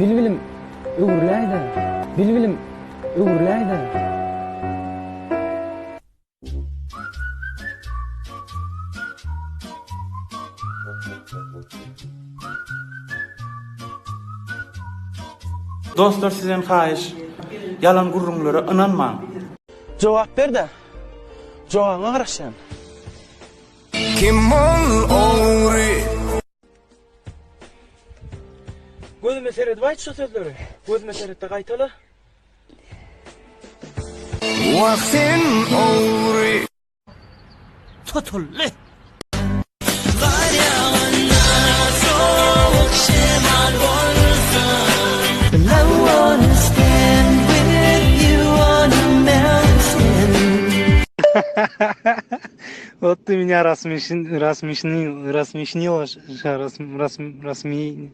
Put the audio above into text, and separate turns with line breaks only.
Bilbilim, öwrüläý-dä, bilbilim, öwrüläý-dä.
Dostlar sizden haýyş ýalan gürrüňlere ynanmaň.
Jogap ber-de. Jogabyňa garaşýan.
Kim ol ogry?
Gözüme seredip aýt şu sözleri. Gözüme seretde gaýtala.
Wah sen ogry.
Tutuldy.
Вот ты меня рассмешил, рассмешил, рассмешила, рассме.